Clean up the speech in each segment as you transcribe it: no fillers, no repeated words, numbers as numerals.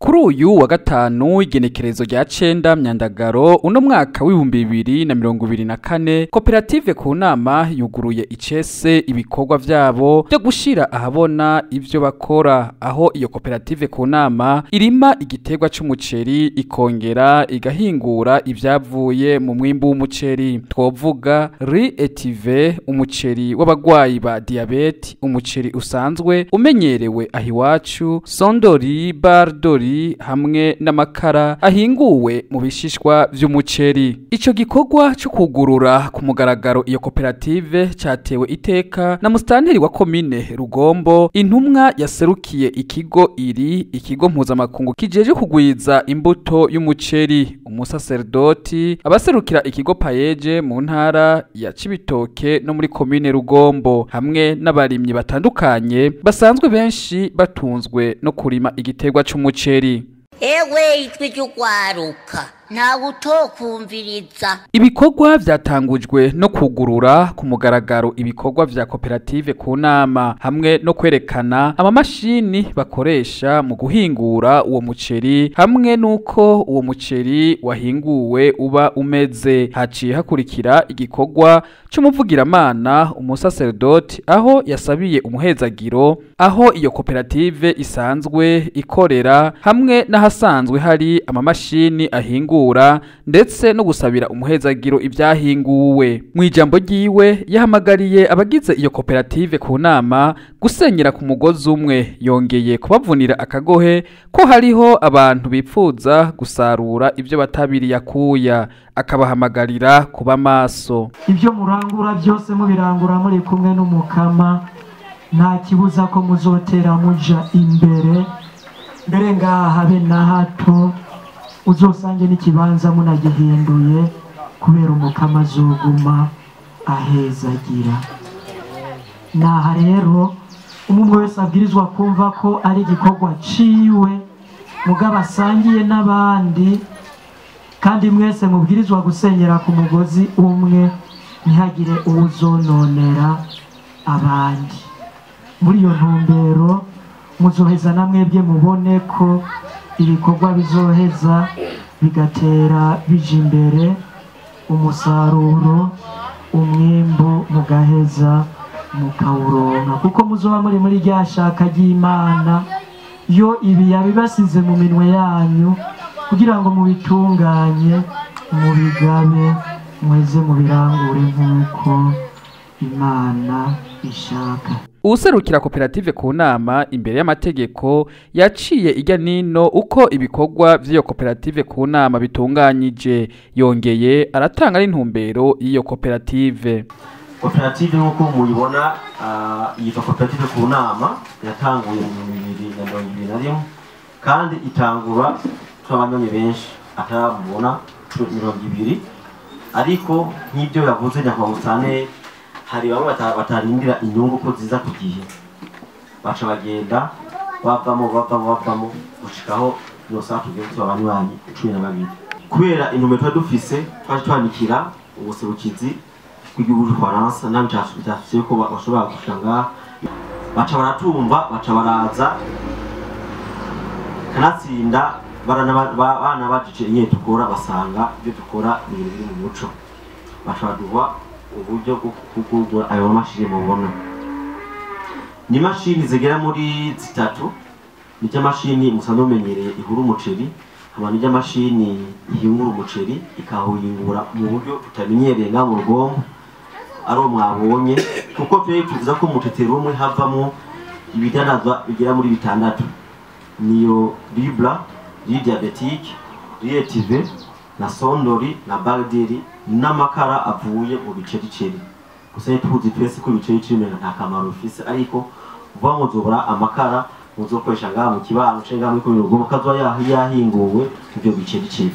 Kuri uyu wa gatanu, igenekerezo rya 9 Myandagaro uno mwaka w'2024, koperative Ku Nama yuguruye icese ibikorwa vyabo byo gushira ahabona ivyo bakora, aho iyo koperative Ku Nama irima igiterwa c'umuceri, ikongera igahingura ivyavuye mu mwimbu w'umuceri. Twovuga riz étuvé, umuceri w'abagwayi ba diabète, umuceri usanzwe umenyerewe aho iwacu, sondori, bardori, hamwe n'amakara ahinguwe mu bishishwa vy'umuceri. Ico gikorwa cyo kugurura ku mugaragaro iyo koperative cyatewe iteka na musitanteri wa komine Rugombo, intumwa yaserukiye ikigo IRI, ikigo mpuzamakungu kijeje kugwiza imbuto y'umuceri, umusaserdoti, abaserukira ikigo PAEEJ mu ntara ya Cibitoke no muri komine Rugombo, hamwe n'abarimyi batandukanye basanzwe benshi batunzwe no kurima igiterwa c'umuceri. Ewe, ijwi ry'ugwaruka, ntawe utokumviriza. Ibikorwa vyatangujwe no kugurura ku mugaragaro ibikorwa vya koperative Ku Nama, hamwe no kwerekana amamashini bakoresha mu guhingura uwo muceri, hamwe n'uko uwo muceri wahinguwe uba umeze. Haciye hakurikira igikorwa c'umuvugiramana, umusaserdoti, aho yasabiye umuhezagiro aho iyo koperative isanzwe ikorera, hamwe n'ahasanzwe hari amamashini ahingura, ndetse no gusabira umuhezagiro ibyahinguwe. Mu ijambo ryiwe yahamagariye abagize iyo koperative Ku Nama gusenyera ku mugozi umwe, yongeye kubavunira akagohe ko hariho abantu bipfuza gusarura ibyo batabiriye akuya, akabahamagarira kuba maso. Ibyo murangura byose mubirangura muri kumwe n'Umukama, nta kibuza ko muzotera muja imbere. Mbere ngaha habe na hato uzosange n'ikibanza munagihinduye, kubera Umukama azoguma ahezagira. Naha rero umwe wese abwirizwa kumva ko ari igikorwa ciwe mugabo asangiye n'abandi, kandi mwese mubwirizwa gusenyera ku mugozi umwe, ntihagire uwuzononera abandi. Muri iyo ntumbero muzoheza na mwebwe mubone ko ibikorwa bizoheza bigatera bija imbere, umusaruro, umwimbu mugaheza mukawuronka, kuko muzoba muri muri rya shaka ry'Imana. Yo ibi yabibasize mu minwe yanyu kugira ngo mubitunganye, mubigabe, muheze mubirangure nk'uko Imana ishaka. Uwuserukira koperative Ku Nama imbere y'amategeko yaciye ijya nino uko ibikorwa vy'iyo koperative Ku Nama bitunganyije, yongeye aratanga n'intumbero y'iyo koperative. Koperative nk'uko muyibona yitwa koperative Ku Nama. Yatanguye mu 2021, kandi itangura turi benshi atarabona 20, ariko nk'ibyo yavuze nyakubahwa Musitanteri, hari bamwe batarindira inyungu ko ziza ku gihe, baca bagenda bavamo, bavamo, bavamo, gushikaho iyo saha tugeze tuba abanywanyi 12. Kubera intumbero twari dufise, twaje twandikira ubuserukizi bw'igihugu c'Ubufaransa, naho bitafise ko bashobora gushika ngaha, baca baratumva, baca baraza. Kanatsinda banabajije ingene dukora, basanga ibyo dukora ni ibintu biri mu muco, baca baduha uburyo bwo kugura ayo mamashini mubona. Ni imashini zigera muri zitatu. Nijya mashini musanzwe mumenyereye ihura umuceri, hama nijya mashini ihingura umuceri, ikawuhingura mu buryo tutamenyereye ngaha mu Rugombo, ari uwo mwabonye, kuko twebwe tuvuza ko umutetero umwe havamo ibidandazwa bigera muri bitandatu: niyo ribla, riz diabétique, riz étuvé, na sondori, na balderi, n'amakara avuye mu bicericeri. Gusa tuzi twese ko ibicericeri umenga nta kamaro bifise, ariko uvuga ngo nzobora amakara muzokoresha ngaha mu kibano canke ngaha muri komine Rugombo, kazoba yahinguwe ivyo bicericeri.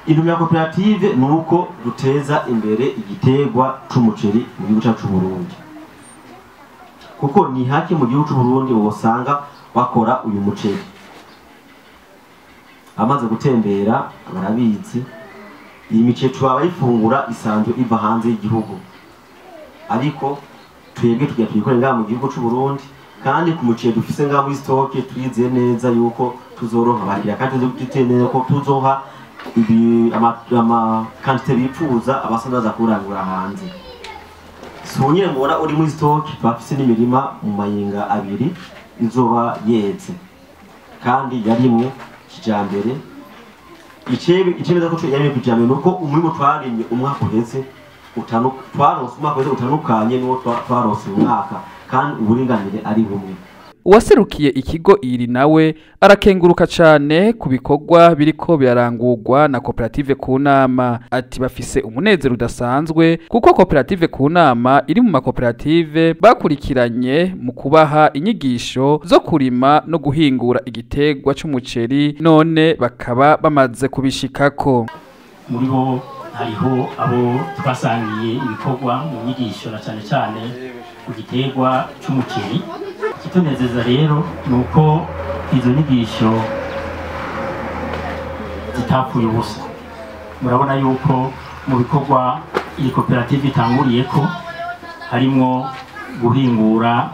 Intumbero ya koperative ni uko duteza imbere igiterwa c'umuceri mu gihugu cacu c'Uburundi, kuko ni hake mu gihugu c'Uburundi wosanga bakora uyu muceri. Amaze gutembera barabizi, iyi miceri abayifungura isanzwe iva hanze y'igihugu, ariko twebwe tugira tuyikore ngaha mu gihugu c'Uburundi. Kandi ku muceri dufise ngaho muri stock twizeye neza yuko tuzoronka abakiriya, kandi twizeye neza ko tuzoha ibi ama quantité bipfuza abasanzwe baza kurangura hanze. Si uwo nyene mubona uri muri stock, bafise n'imirima mu mayinga abiri izoba yeze kandi yarimwe kijambere. Icemeza ko yarimwe kijambere nuko umurimo twarimye umwaka uheze twaronse umwaka uheze utandukanye n'uwo twaronse uyu mwaka, kandi uburinganire ari bumwe. Uwaserukiye ikigo iri nawe arakenguruka cane ku bikorwa biriko birarangurwa na koperative Kunama. Ati bafise umunezero udasanzwe kuko koperative Kunama iri mu makoperative bakurikiranye mu kubaha inyigisho zo kurima no guhingura igiterwa c'umuceri, none bakaba bamaze kubishikako. Muri bo hariho abo twasangiye ibikorwa mu nyigisho na cane cane ku giterwa c'umuceri. Ikitunezeza rero ni uko izo nyigisho zitapfuye ubusa. Murabona yuko mu bikorwa iyi koperative itanguriyeko harimwo guhingura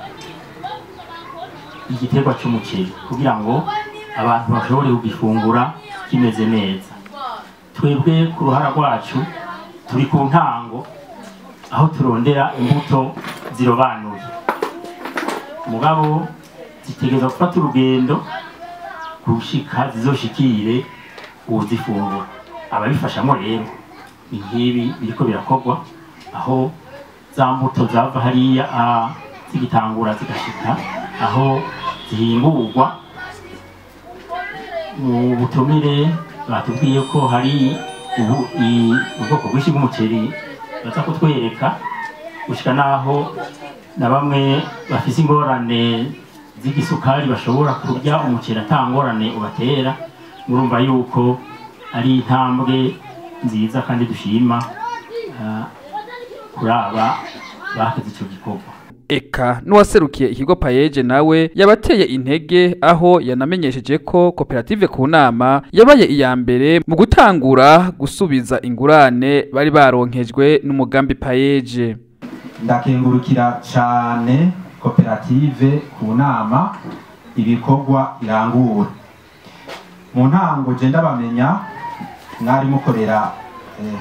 igiterwa c'umuceri kugira ngo abantu bashobore kugifungura kimeze neza. Twebwe ku ruhara rwacu turi ku ntango aho turondera imbuto zirobanuye, mugabo zitegerezwa gufata urugendo gushika zizoshikire uwuzifungura. Ababifashamo rero ni nk'ibi biriko birakorwa, aho za mbuto zava hariya zigitangura zigashika aho zihingurwa. Mu butumire batubwiye ko hari ubwoko bwinshi bw'umuceri baza kutwereka, gushika naho na bamwe bafise ingorane z'igisukari bashobora kurya umuceri ata ngorane ubatera. Murumva yuko ari intambwe nziza kandi dushima kuraba bakoze ico gikorwa. Eka n'uwaserukiye ikigo Payeje nawe yabateye intege, aho yanamenyesheje ko koperative Kunama yabaye iya mbere mu gutangura gusubiza ingurane bari baronkejwe n'umugambi Payeje. Ndakengurukira cane koperative Kunama ibikorwa irangura. Mu ntango je ndabamenya mwari mukorera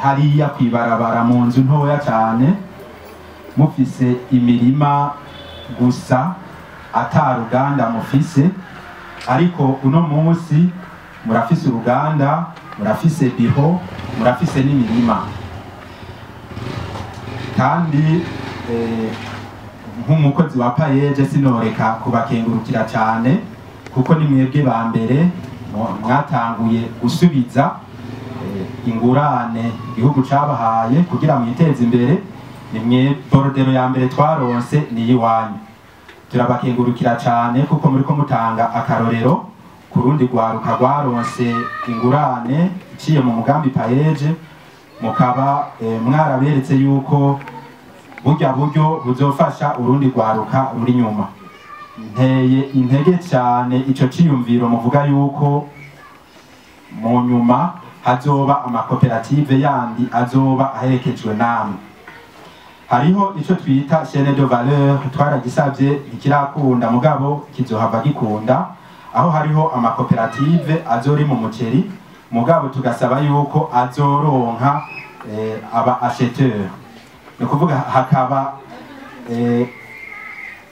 hariya kwibarabara mu nzu ntoya cane, mufise imirima gusa ata ruganda mufise, ariko uno munsi murafise uruganda, murafise biho, murafise n'imirima. Kandi nk'umukozi wa Payeje sinoreka kubakengurukira cyane, kuko ni mwebwe ba mbere mwatanguye gusubiza ingurane igihugu cabahaye kugira mwiteze imbere. Nimwe borodero ya mbere twaronse ni iwanyu. Turabakengurukira cyane kuko muriko mutanga akarorero ku rundi rwaruka rwaronse ingurane iciye mu mugambi Payeje, mukaba mwaraberetse yuko burya buryo buzofasha urundi rwaruka ruri nyuma. Nteye intege cyane ico ciyumviro muvuga yuko mu nyuma hazoba amakoperative yandi azoba aherekejwe namwe. Hariho ico twita chaîne de valeur, twaragisavye ntikirakunda mugabo kizohava gikunda, aho hariho amakoperative azori mu muceri, mugabo tugasaba yuko azoronka aba acheteur. Ni ukuvuga hakaba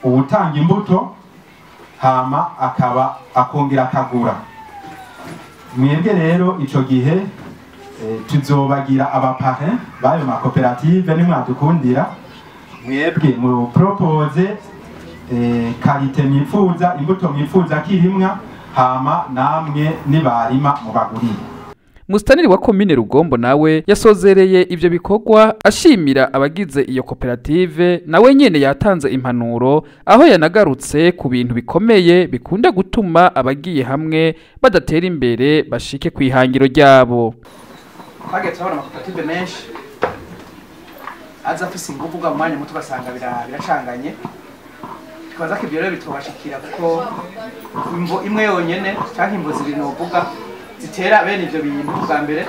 uwutanga imbuto hama akaba akongera akagura. Mwebwe rero ico gihe tuzobagira abaparrain bayo makoperative nimwadukundira, mwebwe mu propose qualité mwifuza, imbuto mwifuza kirimwa, hama namwe nibarima mubagurire. Mustaniri wa komine Rugombo nawe yasozereye ivyo bikorwa ashimira abagize iyo koperative, nawe nyene yatanze impanuro aho yanagarutse ku bintu bikomeye bikunda gutuma abagiye hamwe badatera imbere bashike kwihangiro ryabo. Twagiye turabona amakoperative menshi aza afise inguvu bwa mwanya muto ugasanga biracanganye, tukabaza ko ivyo rero bitobashikira kuko imvo imwe yonyene canke imvo zibiri novuga zitera bene ivyo bintu. Bwa mbere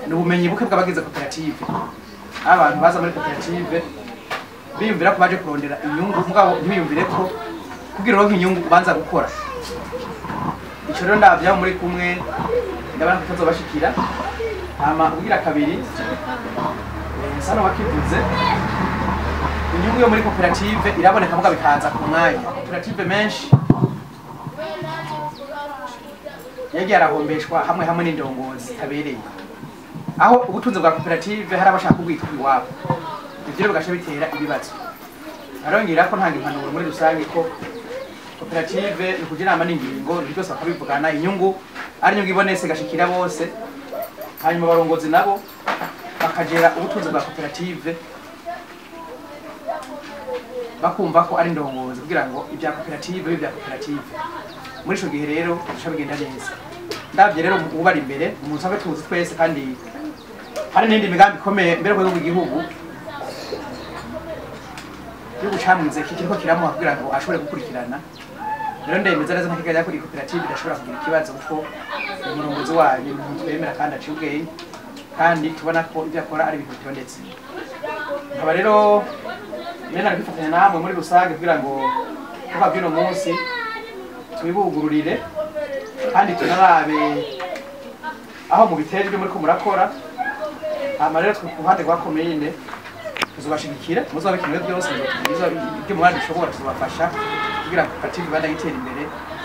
ni ubumenyi buke bw'abagize koperative. Abantu baza muri koperative biyumvira ko baje kurondera inyungu, mugabo ntibiyumvire ko Kugira uronke inyungu ubanza gukora. Ico rero ndavya muri kumwe ndabona ko tuzobashikira. Hama ugira kabiri, sano wakivuze, inyungu yo muri koperative iraboneka muga bikaza ku mwanya. Koperative menshi yagiye arahombeshwa hamwe hamwe n'indongozi zitabereye, aho ubutunzi bwa koperative hari abashaka kubwitwa iwabo, ivyo rero bigaca bitera ibibazo. Arongera ko ntanga impanuro muri rusange ko koperative ni ukugira inama n'ingingo, ibintu byose bakabivugana, inyungu ari inyungu ibonetse igashikira bose, hanyuma abarongozi nabo bakagera ubutunzi bwa koperative bakumva ko ari indongozi kugira ngo ibya koperative bibe ibya koperative. Muri ico gihe rero bica bigenda neza. Ndavye rero ubari imbere umuntu abe tuzi twese, kandi hari n'indi migambi ikomeye mbere ku rwego rw'igihugu camwize kiriko kiramuha kugira ngo ashobore gukurikirana. Rero ndemeza neza ntakigaya ko iyi koperative idashobora kugira ikibazo, kuko umurongozi wayo ni umuntu twemera kandi aciye ubwenge, kandi tubona ko ibyo akora ari ibintu bitondetse. Nkaba rero mbere nari kwifatanya namwe muri rusange kugira ngo kuva by'uno munsi tubibugururire, kandi tunarabe aho mu bitera ibyo muriko murakora. Hama rero twe ku ruhande rwa komine tuzobashigikira, muzoba bikenewe byose, ibyo mubandi dushobora tuzobafasha kugira ngo koperative ibandanye itera imbere.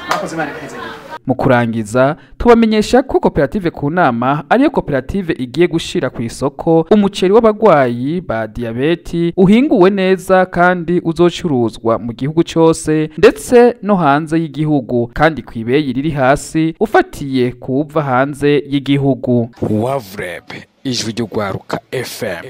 Mwakoze, Imana ibahezagire. Mu kurangiza, tubamenyesha ko koperative ku nama ariyo koperative igiye gushira ku isoko umuceri w'abagwayi ba diyabeti uhinguwe neza, kandi uzocuruzwa mu gihugu cyose ndetse no hanze y'igihugu, kandi ku ibeyi riri hasi ufatiye kuva hanze y'igihugu. Wavureb, ijwi ry'urwaruka FM.